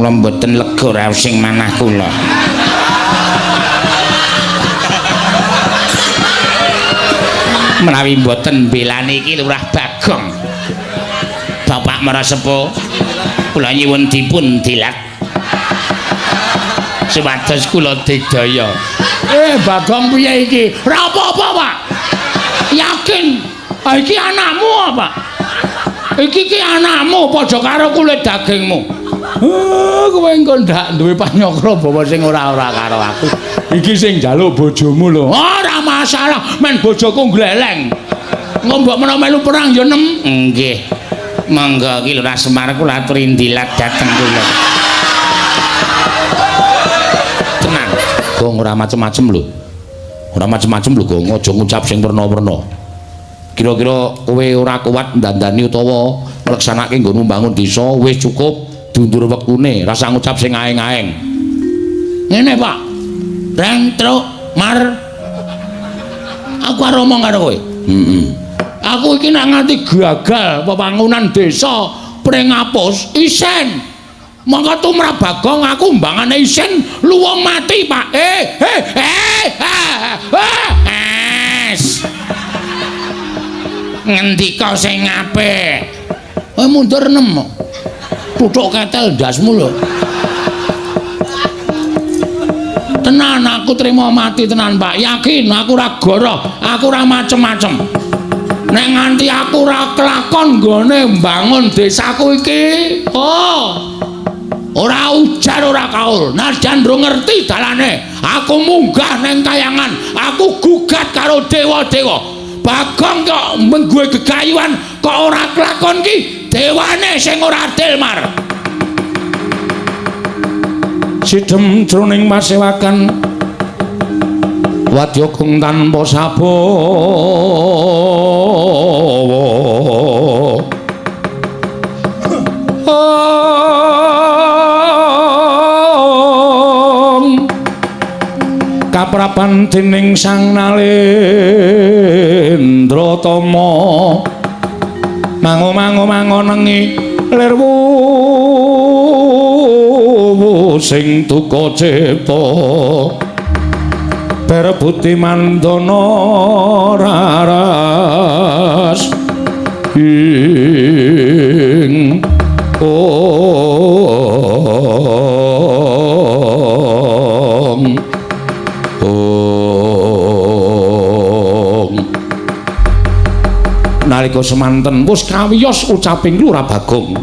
Kula mboten lega raos sing manah kula. Menawi mboten mbelani iki Lurah Bagong. Bapak Marasepuh, kula nyuwun dipun dilat supados kula digdaya. Bagong piye iki? Ora apa-apa, Pak. Yakin. Ah, iki anakmu apa? Iki ki anakmu padha karo kulit dagingmu. Kowe engko ndak duwe panyokra bawa sing ora-ora karo aku. Iki sing njaluk bojomu lho. Ora masalah, men bojoku gleleng. Engko mbok menawa melu perang ya nem. Nggih. Monggo iki Lurah Semar kula aturi ndilat dhateng kula. Tenang. Gong ora macem-macem lho. Ora macem-macem lho, Gong. Aja ngucap sing werna-werna. Kira-kira kowe ora kuat ndandani utawa ngleksanake nggonmu mbangun desa wis cukup diundur wektune, rasa ngucap sing aeng-aeng. Ngene, Pak. Reng truk mar. Aku arep omong karo kowe. Heeh. Aku iki nek nganti gagal pembangunan desa Pringapus isen. Mongko tumrap Bagong aku mbangane isen luwung mati, Pak. Es. Ngendika sing apik. Mundur 6. Tutuk ketel ndasmu lho. Tenan aku trimo mati tenan, Pak. Yakin aku ora goroh, aku ora macem-macem. Nek nganti aku ora kelakon nggone mbangun desaku iki, oh. Ora ujar ora kaul. Najan ndro ngerti dalane, aku munggah neng kayangan, aku gugat karo dewa-dewa. Bagong kok mengguwe gegayuhan kok ora kelakon ki dewane sing ora adil, Mar. Sidhem jroning pasewakan wadya gong tanpa sabawa. Kaprapan dening Sang Nalendra Tama mango-mango mangonengi lirwu sing duka cipta berebuti mandana raras ing ong ong. Nalika semanten wis kawiyos ucaping Lurah Bagong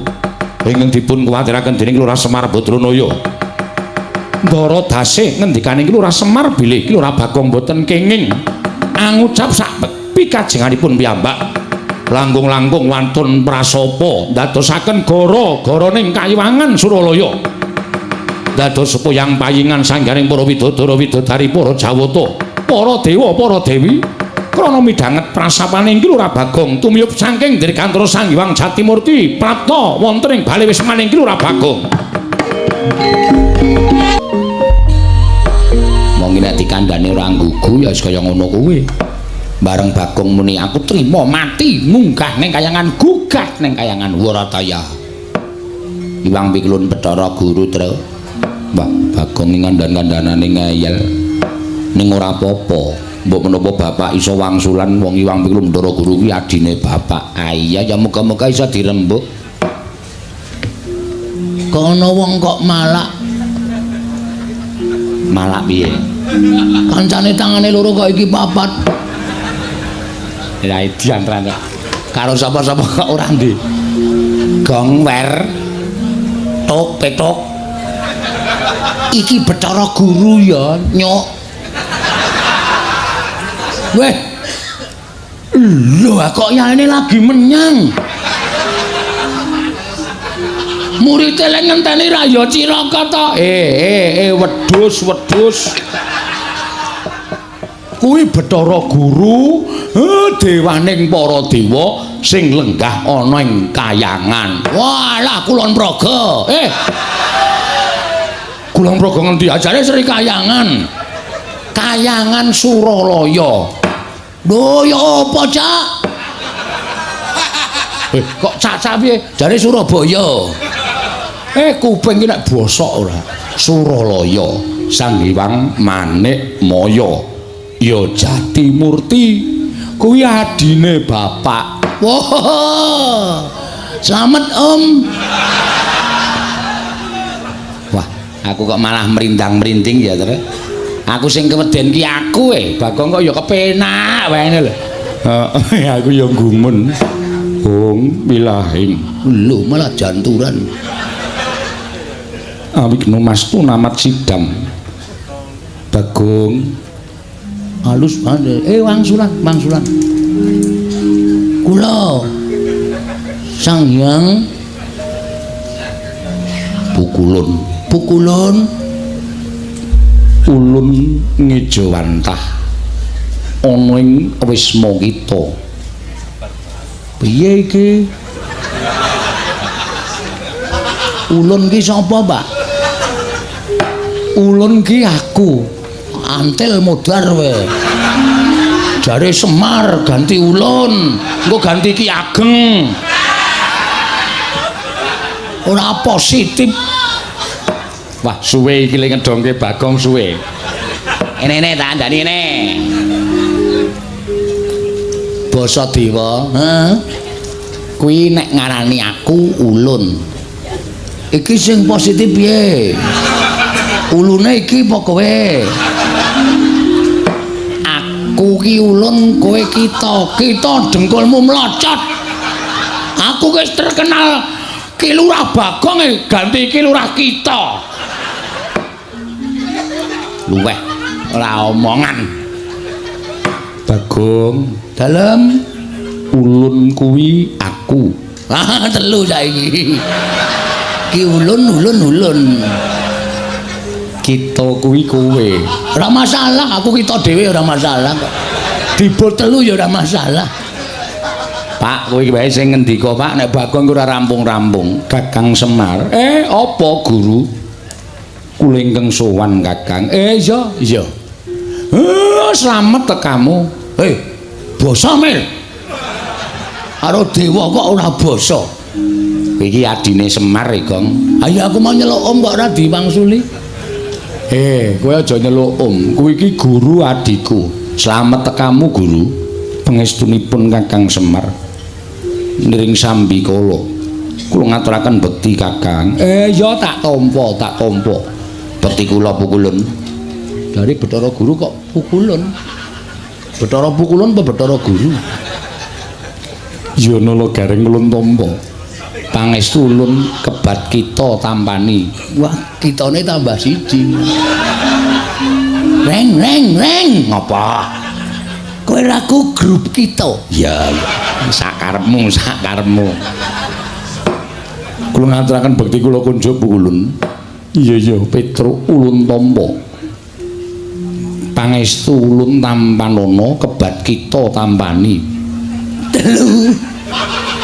ingkang dipun kuwatiraken dening Lurah Semar Badranaya. Ndara dase ngendikane Lurah Semar bilih Lurah Bagong boten kenging angucap sak pikajenganipun piyambak. Langkung-langkung wantun prasapa ndadosaken gara-garaning kayiwangan Suralaya. Dados sepuyang payingan sanggaring para widodara widodari para jawata, para dewa, para dewi krana midhanget prasapane Lurah Bagong tumiyup saking Dirgantara Sang Hyang Jatimurti prapta wonten ing bale wismaning Lurah Bagong. Monggo nek dikandhane ora nggugu ya wis kaya ngono kuwi. Bareng Bagong muni aku trima mati munggah ning kayangan gugat ning kayangan Warataya. Iwang piklun Bathara Guru, Tru. Mbah Bagong ing kandhan-kandhanane ngeyel. Ning ora apa-apa. Mbok menapa bapak iso wangsulan wong Iwang Piklun Bathara Guru kuwi adine bapak. Ah iya ya muga-muga iso dirembuk. Kok ana wong kok malak. Malak piye? Kancane tangane loro kok iki papat. Lah edian tenan. Karo sapa-sapa kok ora ndek. Gong wer tok petok. Iki Bathara Guru ya, nyok. Weh. Lho kok yaene lagi menyang. Murid lek ngenteni ra ya cilaka to. Wedhus, wedhus. Kuwi Bathara Guru, dewaning para dewa sing lenggah ana ing kayangan. Walah Kulon Progo. Kulon Progo ngendi? Ajare Sri Kayangan. Kayangan Suralaya. Lho ya apa, Cak? Kok cak-cak piye? Jare Surabaya. Kuping iki nek bosok ora. Suralaya Sang Hyang Manik Maya. Ya Jatimurti kuwi adine bapak. Wah. Slamet, Om. Wah, aku kok malah merindang-merinding ya, Tru. Aku sing keweden ki aku e. Bagong kok ya kepenak wae ngene lho. Heeh, aku ya gumun. Hong wilahing. Lho, malah janturan. Awigna mastu namat sidam. Bagong halus banget. Wangsulan, wangsulan. Kula Sang Hyang Pukulun. Pukulun ulun ngejawantah ana ing wisma kita. Piye iki? Ulun ki sapa, Pak? Ulun ki aku. Antil modar we. Jare Semar ganti ulun, engko ganti Ki Ageng. Ora positif. Wah, suwe iki le ngedongke Bagong suwe. Ene-ene tak andani ene. Basa dewa, heeh. Kuwi nek ngarani aku ulun. Iki sing positif piye? Ulune iki apa kowe? Aku ki ulun, kowe kita. Kita dengkulmu mlocot. Aku wis terkenal Ki Lurah Bagong ganti Ki Lurah kita. Luweh ora omongan. Bagong, dalem ulun kuwi aku. Ah, telu saiki. Ki ulun ulun ulun. Kita kuwi kowe. Ora masalah, aku kita dhewe ora masalah kok. Dibur telu ya ora masalah. Pak, kowe iki wae sing ngendika, Pak, nek Bagong ora rampung-rampung. Kakang Semar. Apa guru? Kula ingkang sowan, Kakang. Iya, iya. Slamet tekamu. Basa mil. Karo dewa kok ora basa. Iki adine Semar, Gong. Ayo aku mau nyeluk om kok ora diwangsuli. Kowe aja nyeluk om. Kowe iki guru adiku. Slamet tekamu, guru. Pangestunipun Kakang Semar. Niring sambi kala. Kula ngaturaken bekti, Kakang. Ya tak tampa, tak tampa. Bekti kula pukulun. Dari Bathara Guru kok pukulun? Bathara pukulun apa Bathara Guru? Ya nala gareng ulun tampa. Pangestu ulun kebat kita tampani. Wah, kitane tambah siji. Reng reng reng. Ngapa? Kowe raku grup kita. Ya, sakarepmu, sakarepmu. Kula ngaturaken bekti kula kunjuk pukulun. Iya iya, Petruk ulun tampa. Pangestu ulun tampanana kebat kita tampani. Telu.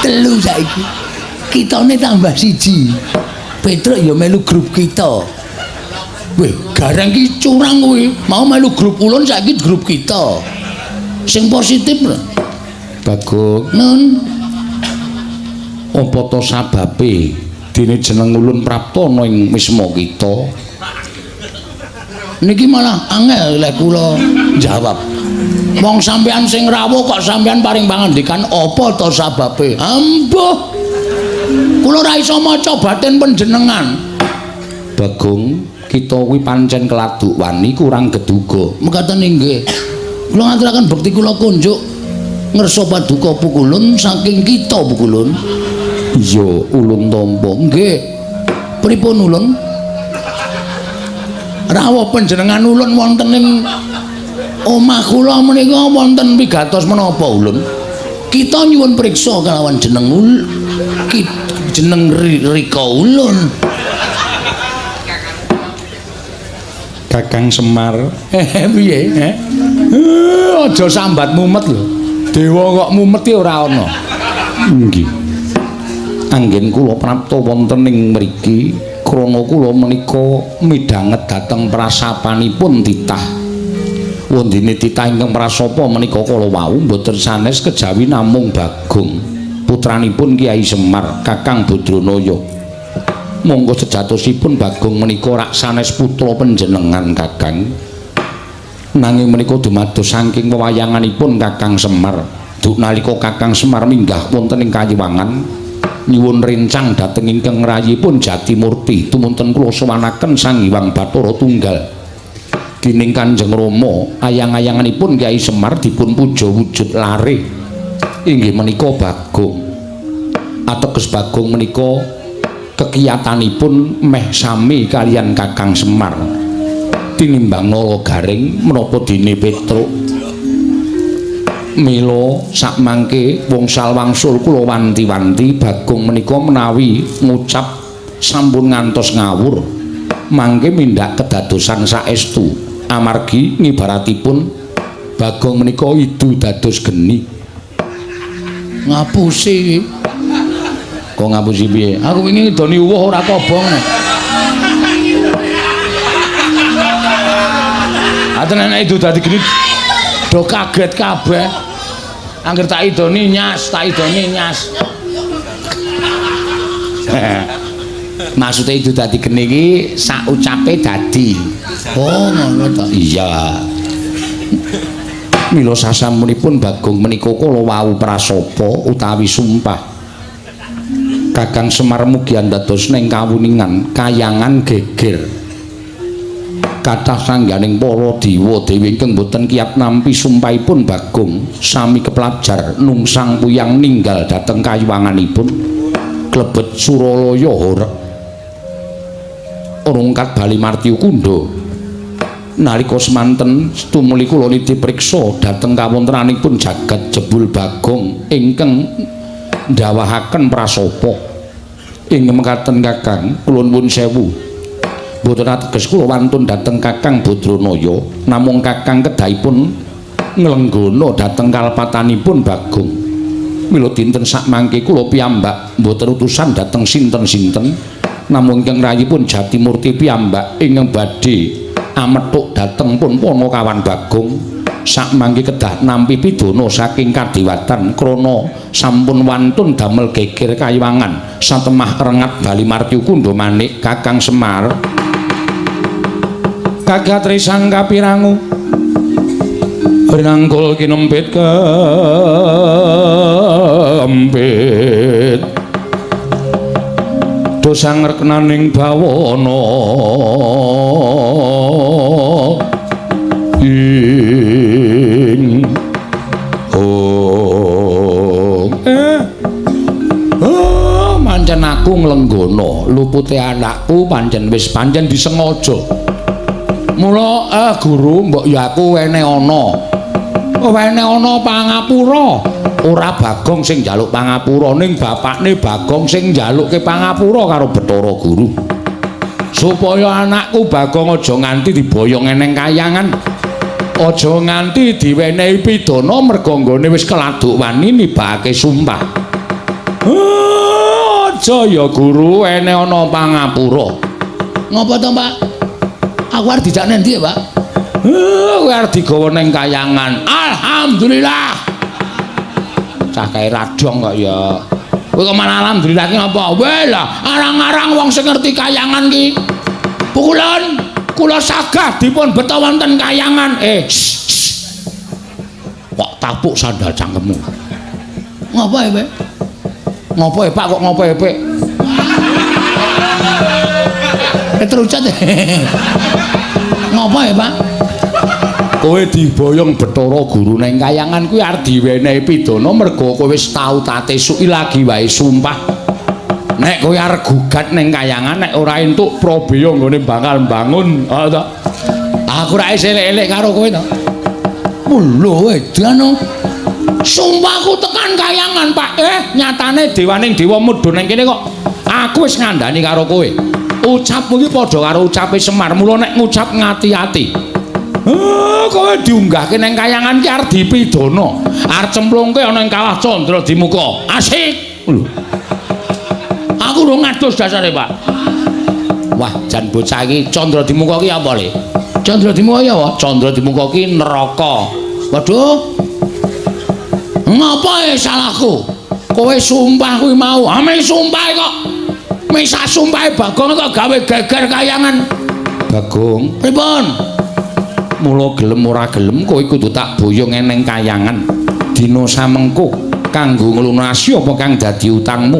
Telu saiki. Kitane tambah siji. Petruk ya melu grup kita. Weh, gareng ki curang kuwi. Mau melu grup ulun saiki grup kita. Sing positif lho. Bagong. Nun. Apa to sababe dene jeneng ulun prapta ana ing wisma kita? Niki malah angel lek kula jawab. Wong sampean sing rawuh kok sampean paring pangandikan apa to sababe? Ambuh. Kula ora iso maca batin panjenengan. Bagong, kita kuwi pancen keladuk wani kurang geduga. Mekaten inggih. Kula ngaturaken bekti kula kunjuk ngersa paduka pukulun saking kita pukulun. Iya, ulun tampa. Nggih. Pripun ulun? Rawuh panjenengan ulun wonten ing omah kula menika wonten pigatos menapa ulun? Kita nyuwun priksa kalawan jeneng jeneng Rika ulun. Kakang Semar. Piye? Aja sambat mumet lho. Dewa kok mumet ki ora ana. Nggih. Anggen kula prapta wonten ing mriki krana kula menika midhanget dhateng prasapanipun titah. Wondene titah ingkang prasapa menika kala wau mboten sanes kejawi namung Bagong, putranipun Kyai Semar, Kakang Badranaya. Monggo sejatosipun Bagong menika rak sanes putra panjenengan Kakang. Nanging menika dumados saking wewayanganipun Kakang Semar. Duk nalika Kakang Semar minggah wonten ing Kayiwangan nyuwun rencang dhateng ingkang rayipun Jatimurti tumunten kula sowanaken Sang Hyang Bathara Tunggal. Dening Kanjeng Rama ayang-ayanganipun Kyai Semar dipun puja wujud lare inggih menika Bagong. Ateges Bagong menika kekiyatanipun meh sami kaliyan Kakang Semar. Tinimbang Nala Garing menapa dene Petruk. Mila sakmangke wongsal wangsul kula wanti-wanti Bagong menika menawi ngucap sampun ngantos ngawur mangke mindak kedadosan saestu amargi ngibaratipun Bagong menika idu dados geni. Ngapusi iki. Kok ngapusi piye? Aku wingi ngidoni uwuh ora kobong. Aten nek idu dadi geni do kaget kabeh. Angger tak idoni nyas, tak idoni nyas. Maksude idu dadi geni iki sak ucape dadi. Oh, ngono ta. Iya. Mila sasampunipun Bagong menika kala wau prasapa utawi sumpah. Kakang Semar mugi andados ning kawuningan kayangan geger. Kathah sangganing para dewa dewi ingkang boten kiyat nampi sumpahipun Bagong sami keplajar nungsang puyang ninggal dhateng kayuwanganipun klebet Suralaya horeg rungkat Bali Martyu Kundha. Nalika semanten tumuli kula niti priksa dhateng kawontenanipun jagat jebul Bagong ingkang ndawahaken prasapa. Ing mekaten Kakang, kula nuwun sewu. Mboten ateges kula wantun dhateng Kakang Badranaya, namung Kakang kedahipun nglenggana dhateng kalpatanipun Bagong. Mila dinten sakmangke kula piyambak mboten utusan dhateng sinten-sinten, namung ingkang rayipun Jatimurti piyambak ingkang badhe amethuk dhateng pun Panakawan Bagong. Sakmangke kedah nampi pidana saking kadewatan krana sampun wantun damel geger kayiwangan satemah rengat Bali Martyu Kundha manik Kakang Semar. Kagatri sang kapirangu rinangkul kinempit kempit dosang reknaning bawana ing oh oh pancen aku nglenggana lupute anakku pancen wis pancen disengaja. Mula guru mbok ya aku wene ana pangapura. Ora Bagong sing njaluk pangapura ning bapakne Bagong sing njalukke pangapura karo Bathara Guru supaya anakku Bagong aja nganti diboyong eneng kayangan, aja nganti diwenehi pidana merga nggone wis keladuk wani nibake sumpah. Aja ya guru ene ana pangapura. Ngopo to, Pak? Aku arep dijak nendi ya, Pak? Kowe arep digawa ning kayangan. Alhamdulillah. Cah kae radong kok ya. Kowe kok malah alhamdulillah ki ngapa? Weh lah, arang-arang wong sing ngerti kayangan ki. Pukulan kula sagah dipun beta wonten kayangan. Kok tapuk sandal cangkemmu. Ngopo ya, Pak? Ngopo ya, Pak? Kok ngopo ya, Pak? Terucat. Ngopo ya, Pak? Kowe diboyong Bathara Guru neng kayangan kuwi arep diwenehi pidana merga kowe wis tau tate suki lagi wae sumpah. Nek kowe arep gugat neng kayangan nek ora entuk prabeya nggone bakal mbangun. Ha ta. Aku ra isih elek-elek karo kowe to. Lho edan. Sumpahku tekan kayangan, Pak. Nyatane dewaning dewa mudhun neng kene kok. Aku wis ngandani karo kowe. Ucapmu iki padha karo ucape Semar. Mula nek ngucap ngati-ati. Kowe diunggahke nang kayangan ki arep dipidana. Arep cemplungke ana ing kawah Candra Dimuka. Asik. Lho. Aku urung ngadus dasare, Pak. Wah, jan bocah iki Candra Dimuka ki apa, Le? Candra Dimuka ya apa? Candra Dimuka ki neraka. Waduh. Ngapa salahku? Kowe sumpah kuwi mau. Ame sumpah kok. Misak sumpahe Bagong kok gawe geger kayangan. Bagong, pripun? Mula gelem ora gelem kowe kudu tak boyong eneng kayangan. Dina samengko kanggo nglunasi apa kang dadi utangmu.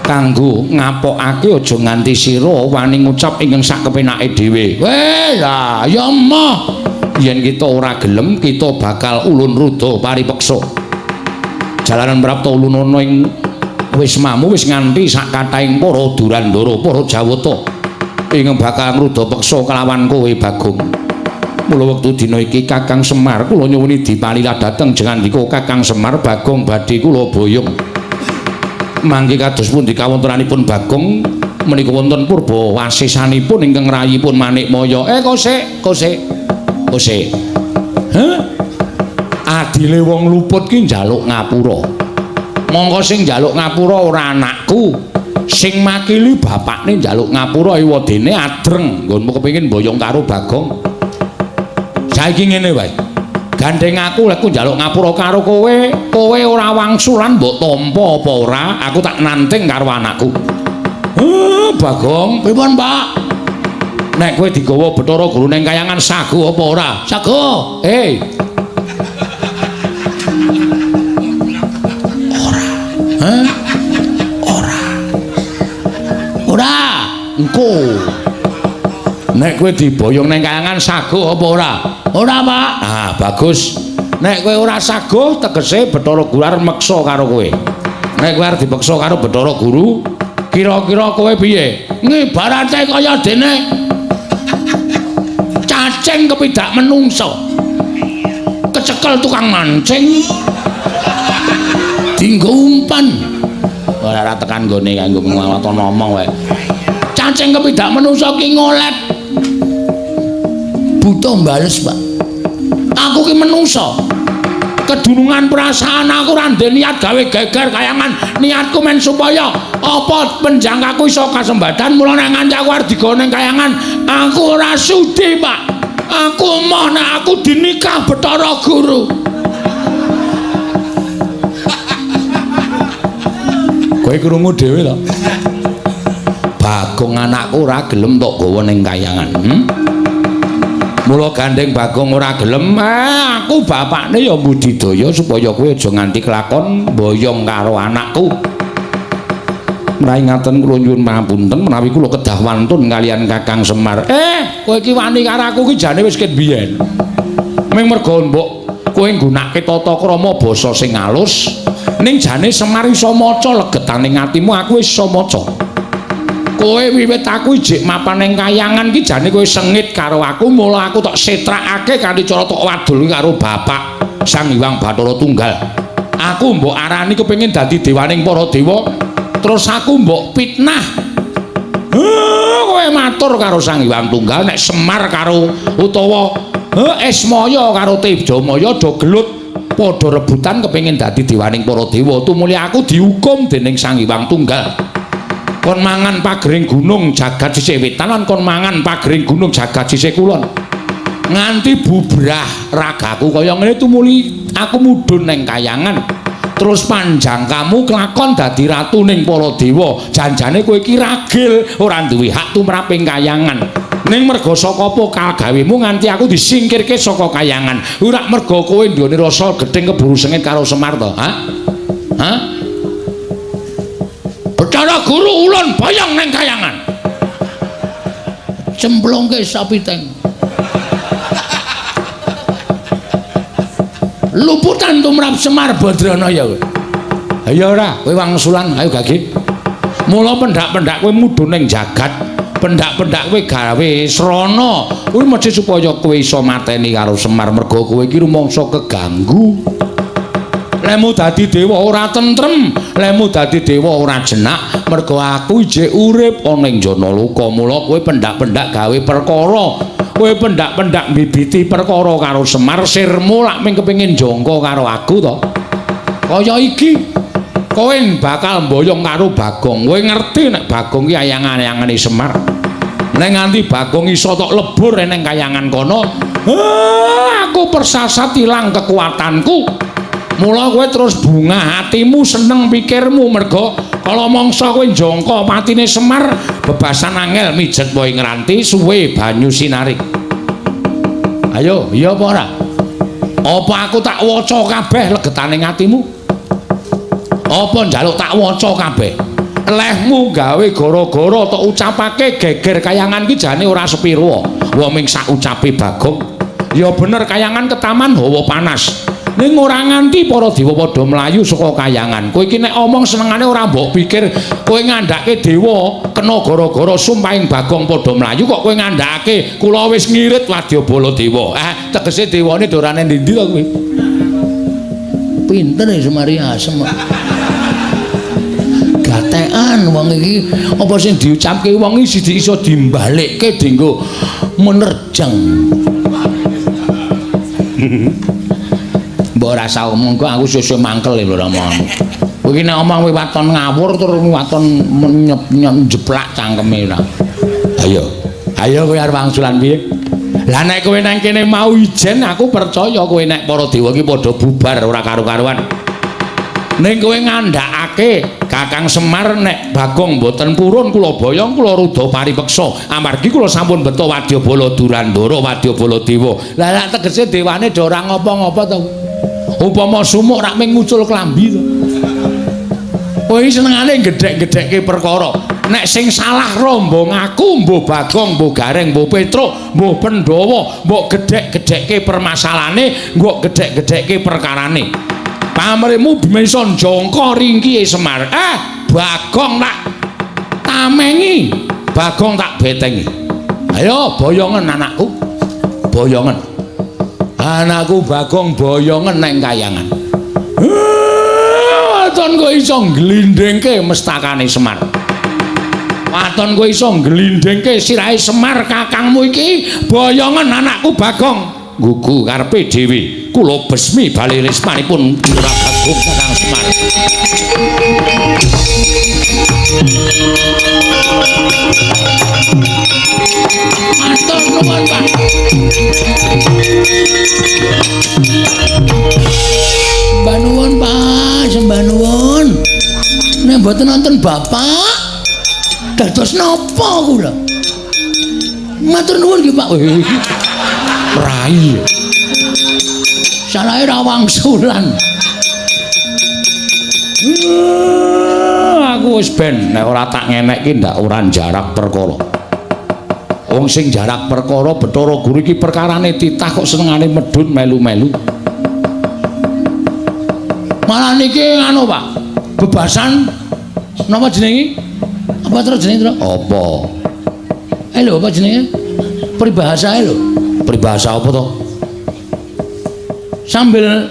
Kanggo ngapokake aja nganti sira wani ngucap ingkang sak kepenake dhewe. Weh, lah ya emoh. Yen kita ora gelem, kita bakal ulun ruda paripeksa. Jalaran prapta ulunana ing wismamu wis nganti sak kathahing para Durandara, para Jawata ingkang bakal ngruda peksa kelawan kowe Bagong. Mula wektu dina iki Kakang Semar kula nyuwuni dipalila dhateng jengandika Kakang Semar Bagong badhe kula boyong. Mangke kados pundi kawontenanipun Bagong menika wonten purba wasisanipun ingkang rayipun Manikmaya. Kosek, kosek. Kosek. Heh? Adile wong luput ki njaluk ngapura. Mongko sing njaluk ngapura ora anakku. Sing makili bapakne njaluk ngapura ewadene adreng nggonmu kepengin boyong karo Bagong. Saiki ngene wae. Gandeng aku lek njaluk ngapura karo kowe, kowe ora wangsulan mbok tampa apa ora, aku tak nanting karo anakku. Bagong, pripun, Pak? Nek kowe digawa Bathara Guru ning kayangan sagu apa ora? Sagu. Ora. Hah? Ora. Ora. Engko. Nek kowe diboyong ning kayangan sagu apa ora? Ora, Pak. Ah, bagus. Nek kowe ora saguh tegese Bathara Guru arep meksa karo kowe. Nek kowe arep dipeksa karo Bathara Guru, kira-kira kowe piye? Ngibarate kaya dene cacing kepidak menungso. Kecekel tukang mancing. Dinggo umpan. Ora ora tekan nggone kanggo ngwaton ngomong wae. Cacing kepidak menungso ki ngolet. Buta mbales, Pak. Aku ki menungso. Kedunungan perasaan aku ora ndek niat gawe geger kayangan. Niatku men supaya apa penjangkaku iso kasembadan. Mula nek nganti aku arep digawa ning kayangan, aku ora sudi, Pak. Aku emoh nek aku dinikah Bathara Guru. Kowe krungu dhewe to? Bagong anakku ora gelem tok gawa ning kayangan. Mula gandeng Bagong ora gelem, aku bapakne ya mbudidaya supaya kowe aja nganti kelakon mboyong karo anakku. Menawi ngaten kula nyuwun pangapunten menawi kula kedah wantun kaliyan Kakang Semar. Kowe iki wani karo aku iki jane wis ket biyen. Ming merga mbok kowe nggunakake tata krama basa sing alus, ning jane Semar iso maca legetaning atimu, aku wis iso maca. Kowe wiwit aku ijik mapan ning kayangan ki jane kowe sengit karo aku, mula aku tok setrakake kanthi cara tok wadul karo bapak Sang Hyang Bathara Tunggal. Aku mbok arani kepengin dadi dewaning para dewa, terus aku mbok fitnah. Kowe matur karo Sang Hyang Tunggal nek Semar karo utawa Ismaya karo Tejamaya do gelut padha rebutan kepengin dadi dewaning para dewa, tumuli aku dihukum dening Sang Hyang Tunggal. Kon mangan pagering gunung jagat sisih wetan lan kon mangan pagering gunung jagat sisih kulon. Nganti bubrah ragaku kaya ngene tumuli aku mudhun ning kayangan. Terus panjang kamu kelakon dadi ratu ning para dewa. Janjane kowe iki ragil ora duwe hak tumrap ing kayangan. Ning merga saka apa kagawemu nganti aku disingkirke saka kayangan. Ora merga kowe nduweni rasa gething keburu sengit karo Semar to, ha? Ha? Bathara Guru ulun boyong ning kayangan. Cemplungke sapi teng. Luputan tumrap Semar Badranaya kowe. Ayo ora, kowe wangsulan, ayo gage. Mula pendak-pendak kowe mudhun ning jagat, pendak-pendak kowe gawe srana. Kuwi mesti supaya kowe iso mateni karo Semar merga kowe iki rumangsa keganggu. Lemu dadi dewa ora tentrem, lemu dadi dewa ora jenak, merga aku ijik urip ana ing Janaloka. Mula kowe pendak-pendak gawe perkara, kowe pendak-pendak mbibiti perkara karo Semar, sirmu lak mung kepengin jangka karo aku to. Kaya iki kowe bakal mboyong karo Bagong. Kowe ngerti nek Bagong ki ayang-ayangane Semar. Nek nganti Bagong iso tok lebur ning kayangan kono, aku persasat ilang kekuatanku. Mula kowe terus bunga hatimu, seneng pikirmu merga Kala mangsa kowe njangka patine Semar bebasan angel mijet wae ngranti suwe banyu sinarik. Ayo, iya apa ora? Apa aku tak waca kabeh legetane atimu? Apa njaluk tak waca kabeh? Lehmu gawe gara-gara tok ucapake geger kayangan ki jane ora sepiro. Wong ming sak ucape Bagong. Ya bener kayangan ketaman hawa panas. Ning ora nganti para dewa padha mlayu saka kayangan. Kowe iki nek omong senengane ora mbok pikir kowe ngandhake dewa kena gara-gara sumpahing Bagong padha mlayu kok kowe ngandhake kula wis ngirit wadyabala dewa. Eh tegese dewane dorane ndi-ndi to kowe? Pinter ya Semari asem. Gatekan wong iki apa sing diucapke wong iki siji iso dimbalikke dienggo menerjang. Mbok ora usah omong kok aku sesuk mangkel lho omonganmu. Kowe iki nek omong kowe waton ngawur tur waton njeplak cangkeme ora. Ayo. Ayo kowe arep wangsulan piye? Lah nek kowe nang kene mau ijen aku percaya kowe nek para dewa iki padha bubar ora karu-karuan. Ning kowe ngandhakake Kakang Semar nek Bagong mboten purun kula boyong kula rudha paripeksa amargi kula sampun beto wadyabala Durandara wadyabala dewa. Lah lak tegese dewane do ora ngopo-ngopo to. Upama sumuk rak mung ngucul klambi to. Kowe iki senengane gedhek-gedhekke perkara. Nek sing salah rombong aku mbuh Bagong, mbuh Gareng, mbuh Petruk, mbuh Pandhawa, mbok gedhek-gedhekke permasalahane, mbok gedhek-gedhekke perkarane. Pamrihmu bisa njangka ringkihe Semar. Bagong tak tamengi, Bagong tak betengi. Ayo boyongen anakku. Boyongen. Anakku Bagong boyongen nang kayangan. Waton kowe iso ngglindhingke mestakane Semar. Waton kowe iso ngglindhingke sirahe Semar kakangmu iki, boyongen anakku Bagong. Gugu karepe dhewe. Kula besmi bali rismanipun Lurah Bagong Kakang Semar. Matur nuwun, Pak. Sembah nuwun, Pak, sembah nuwun. Nek mboten nonton Bapak, dados napa kula? Matur nuwun nggih, Pak. Rai. Salahe ra wangsulan. Aku wis ben nek ora tak ngenekke ndak ora jarak perkara. Wong sing jarak perkara Bathara Guru iki perkarane titah kok senengane medhun melu-melu. Malah niki anu Pak, bebasan napa jenenge? Apa terus jenenge, Tru? Apa? Lho apa jenenge? Peribahasa lho. Peribahasa apa to? Sambil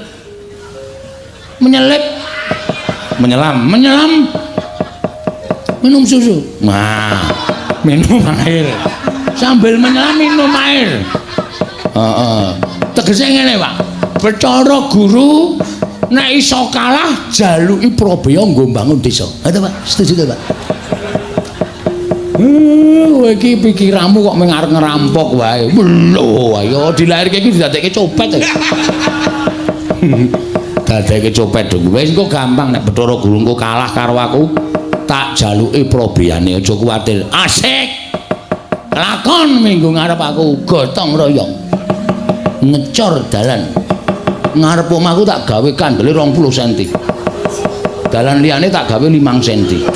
menyelip, menyelam, menyelam minum susu. Nah, minum air. Sambil menyelam minum air. Heeh. Tegese ngene, Pak. Bathara Guru nek iso kalah jaluki prabeya nggo mbangun desa. Ha to, Pak? Setuju to, Pak? Kowe iki pikiranmu kok mung arep ngerampok wae. Lho, ayo dilairke iki didadekke copet. Dadekke copet dong. Wis engko gampang nek Bathara Guru engko kalah karo aku, tak jaluki probeyane, aja kuwatir. Asik. Lakon minggu ngarep aku gotong royong. Ngecor dalan. Ngarep omahku tak gawe kandele 20 cm. Dalan liyane tak gawe 5 cm.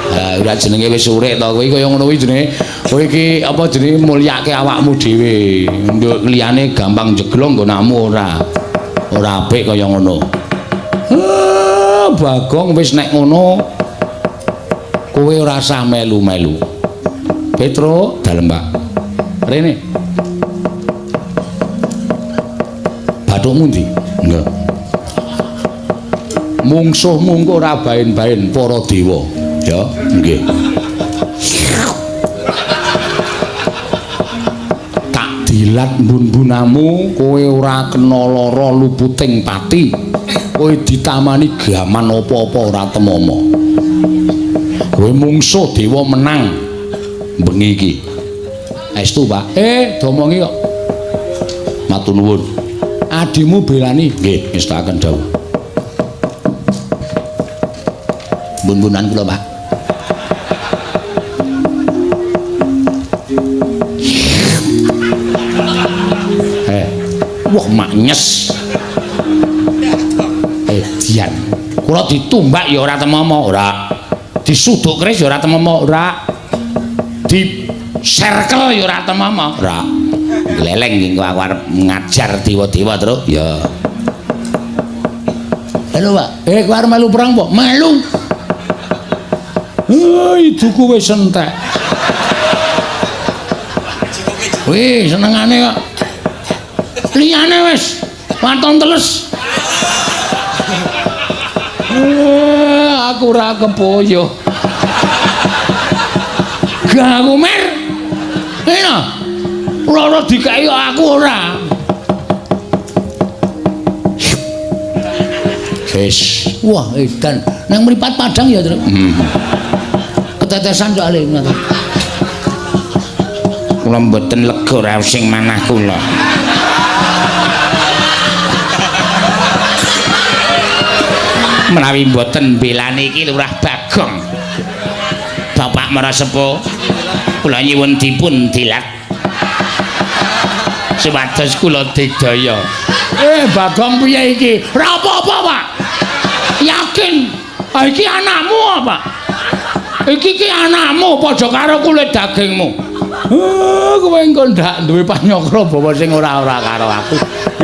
Ha ora jenenge wis urip to kowe kaya ngono kuwi jenenge. Kowe iki apa jenenge mulyake awakmu dhewe. Nduk liyane gampang jeglong nggonamu ora. Ora apik kaya ngono. Bagong wis nek ngono kowe ora usah melu-melu. Petruk dalem, Pak. Rene. Bathukmu ndi? Nggih. Mungsuhmu engko ora baen-baen para dewa. Ya, nggih. Tak dilat mbun-mbunamu, kowe ora kena lara luputing pati. Kowe ditamani gaman apa-apa ora temama. Kowe mungsuh dewa menang bengi iki. Estu, Pak. Domongi kok. Matur nuwun. Adimu belani? Nggih, ngestakaken dawuh. Bun-bunan kula, Pak. Wah, maknyes. Dian. Kula ditumbak ya ora temomo, ora. Disuduk keris ya ora temomo, ora. Di serkel ya ora temomo, ora. Gleleng iki aku arep ngajar dewa-dewa, Truk. Ya. Halo, Pak. Kowe arep melu perang apa? Melu. Iduku wis entek. Wih, senengane kok. Liyane wis waton teles. Aku ora kepoyo. Gak aku mer. Enak. Loro dikeki aku ora. Wis. Wah, edan. Nang mripat padang ya, Truk. Ketetesan soalé ngono. Kula mboten lega ora sing manah kula. Menawi mboten belani iki Lurah Bagong. Bapak Marasepuh, kula nyuwun dipun dilat supados kula digdaya. Bagong piye iki? Ora apa-apa, Pak. Yakin. Ah, iki anakmu apa? Iki ki anakmu padha karo kulit dagingmu. Kowe engko ndak duwe panyokra bawa sing ora-ora karo aku.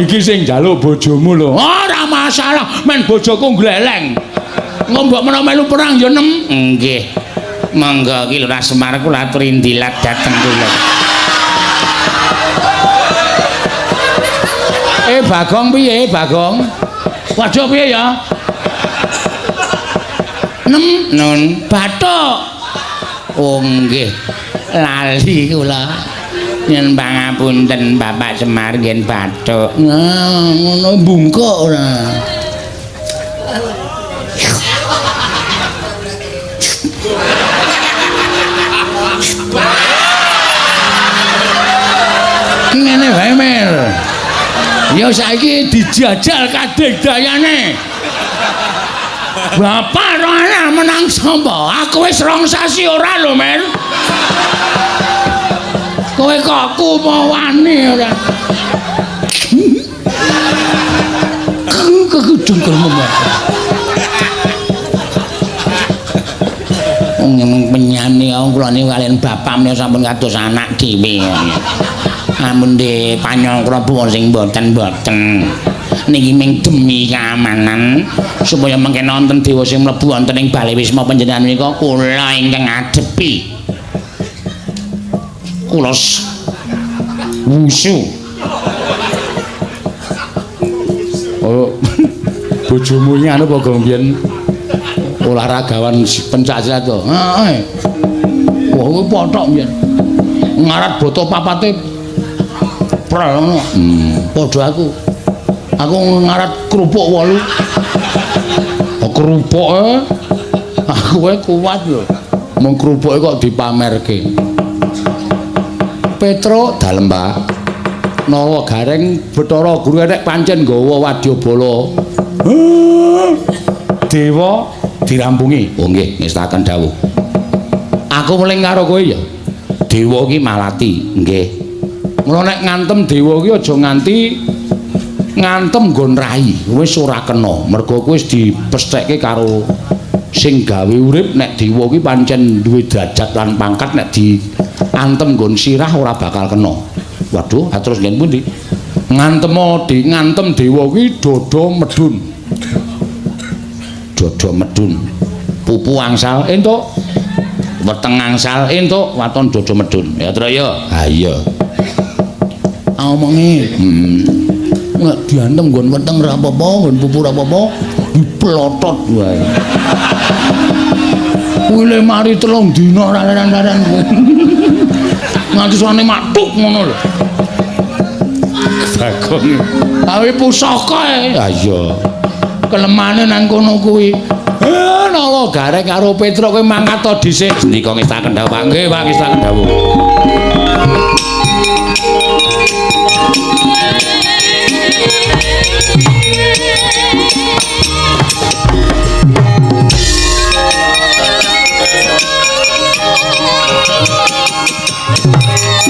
Iki sing njaluk bojomu lho. Ora masalah, men bojoku gleleng. Engko mbok menawa melu perang ya nem. Nggih. Monggo iki Lurah Semar kula aturi ndilat dhateng kula. Bagong piye, Bagong? Waduh piye ya? Nem Nun. bathuk. Oh nggih. Lali kula. Yen pangapunten Bapak Semar ngen bathuk. Nah, ngono bungkuk ora. Ki ngene wae, Mer. Ya saiki dijajal kadigdayane. Bapak ora menang sapa? Aku wis 2 sasi ora lho, Mer. Kowe kok kumawani ora. Kekudungkelmu. Wong penyane wong kula niku kaliyan bapak menika sampun kados anak dhewe. Amun de panyangkra wong sing mboten-mboten. Niki ming demi keamanan supaya mengke nonton dewa sing mlebu wonten ing Bale Wisma panjenengan menika kula ingkang ngadepi. Kula wusu. Oh, bojomu iki anu apa gong biyen olahragawan pencak silat to? Heeh. Wah, kuwi pothok biyen. Ngarat boto papate prel ngono. Padha aku. Aku ngarat kerupuk 8. Oh, kerupuke aku wae kuat lho. Mung kerupuke kok dipamerke. Petruk dalem, Pak. Nawa Gareng Bathara Guru nek pancen nggawa wadyabala. Dewa dirampungi. Oh nggih, ngestaken dawuh. Aku weling karo kowe ya. Dewa iki malati, nggih. Mula nek ngantem dewa iki aja nganti ngantem nggon rai, wis ora kena. Mergo kuwi wis dipesthekke karo sing gawe urip nek dewa iki pancen duwe derajat lan pangkat nek diantem nggon sirah ora bakal kena. Waduh, terus ngen pundi? Ngantemo di ngantem dewa kuwi dada medun. Dada medun. Pupu angsal entuk. Weteng angsal entuk, waton dada medun. Ya Tru ya. Ha iya. Omongi. Nek diantem nggon weteng ora apa-apa, nggon pupu ora apa-apa, diplotot wae. Kuwi le mari 3 dina ora leren-leren. Nganti suwane matuk ngono lho. Bagong. Awe pusaka e. Ha iya. Kelemane nang kono kuwi. Nawa Gareng karo Petruk kowe mangkat to dhisik. Sendika ngestaken dawuh, Pak. Nggih, Pak, ngestaken dawuh. Thank you.